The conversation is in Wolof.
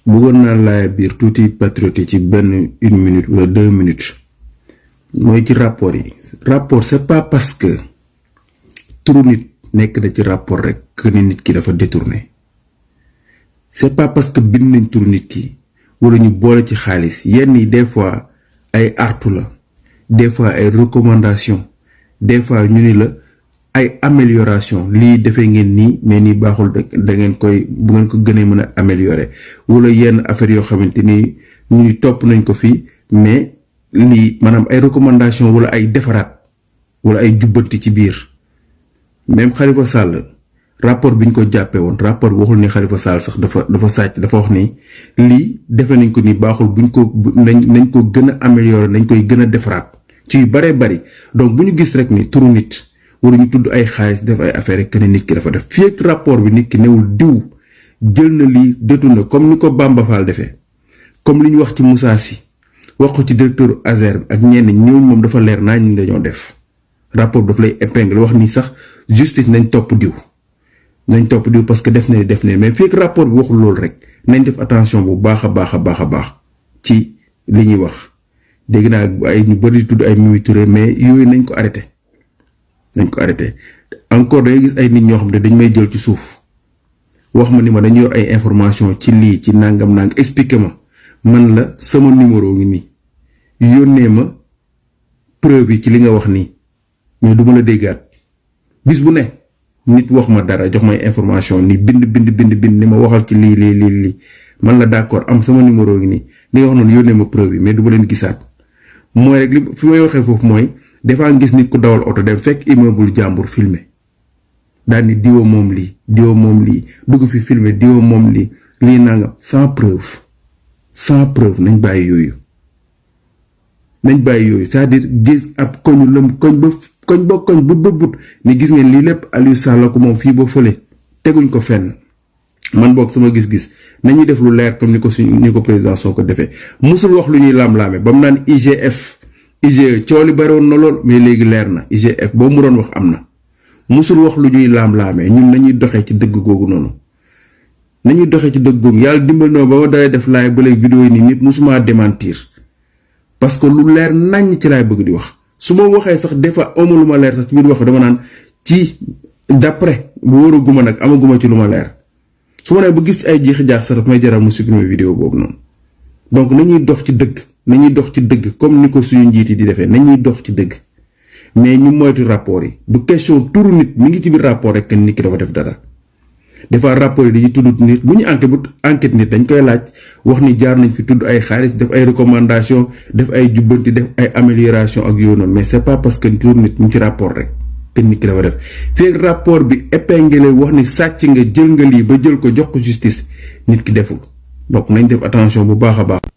bëggoon naa laaya biir tuuti patriote ci benn 1 minute wala 2 minutes mooy ci rapport yi. rapport c'est pas parce que turu nit nekk na ci rapport rek que ni nit ki dafa détourné c'est pas parce que bind nañ turu nit ki wala ñu boole ci xaalis yenn yi des fois ay artu la des fois ay recommandation des fois ñu ni la ay amélioration lii defee ngeen nii mais nii baaxul da ngeen koy bu ngeen ko gënee mën a améliorer wala yenn affaire yoo xamante ni ñu topp nañ ko fii mais lii maanaam ay recommandation wala ay defaraat wala ay jubbanti ci biir même Khalifa Sall rapport bi ñu ko jàppee woon rapport bi waxul ni Khalifa Sall sax dafa sàcc dafa wax ni lii defe nañ ko ni baaxul buñ ko nañ ko gën a améliorer nañ koy gën a defaraat ci yu baree bari donc bu ñu gis rek ni turu nit wala ñu tudd ay xaalis def ay affaire rek ne nit ki dafa def fii ak rapport bi nit ki newul diw jël na lii détourné comme ni ko Bamba Fall defee comme li ñu wax ci Moussa Sy wax ko ci directeur Azer bi ak ñenn ñooñu moom dafa leer naa ñu dañoo def rapport bi daf lay épingle wax ni sax justice nañ topp diw parce que def na mais fii ak rapport bi waxul loolu rek nañ def attention bu baax a baax ci li ñuy wax dégg naa ay ñu bëri tudd ay Mimi Touré mais yooyu nañ ko arrêté encore day gis ay nit ñoo xam ne dañ may jël ci suuf wax ma ni ma dañu yor ay information ci lii ci nangam expliqué ma man la sama numéro ngi nii yónnee ma preuve yi ci li nga wax nii mais du ma la déggaat bis bu ne nit wax ma dara jox may information ni bind ni ma waxal ci lii man la d'accord am sama numéro ngi nii li nga wax noonu yónnee ma preuve yi mais du ma leen gisaat mooy rek li fi may waxee foofu mooy des fois gis nit ku dawal oto dem fekk immeuble jàmbur filmé daal ni diwo moom lii dugg fi filmé diwo moom lii nangam sans preuve nañ bàyyi yooyu c'est-à-dire gis ab koñ bu ni gis ngeen lii lépp Aliou Sall ko moom fii ba fële teguñ ko fenn man boog sama gis-gis nañuy def lu leer comme ni ko président soo ko defee musul wax lu ñuy laam-laame ba mu naan IGE coow li bari woon na lool mais léegi leer na IGF boo mu doon wax am na musul wax lu ñuy laam-laamee ñun nañuy doxee ci dëgg googu noonu yàlla dimbal noo ba ma dalee def laay ba léegi vidéo yi nii nit musuma démentir parce que lu leer naññ ci laay bëgg di wax su ma waxee sax des fois amu lu ma leer sax ci biir wax dama naan ci d'après bu wóoraguma nag amaguma ci lu ma leer su ma nee ba gis ay jeexi jaax sax daf may jaral mu supprimer vidéo boobu noonu donc nañuy dox ci dëgg comme ni ko suñu njiit yi di defee nañuy dox ci dëgg mais ñu moytu rapport yi du question turu nit mi ngi ci biir rapport rek nit ki dafa def dara des fois rapport yi dañuy tudd nit bu ñu enquête nit dañ koy laaj wax ni jaar nañ fi tudd ay xaalis def ay recommandation def ay jubbanti def ay amélioration ak yooyu noonu mais c'est pas parce que turu nit mu ci rapport rek que nit ki dafa def fii rapport bi épinglé wax ni sàcc nga jël nga lii ba jël ko jox ko justice nit ki deful donc nañ def attention bu baax a baax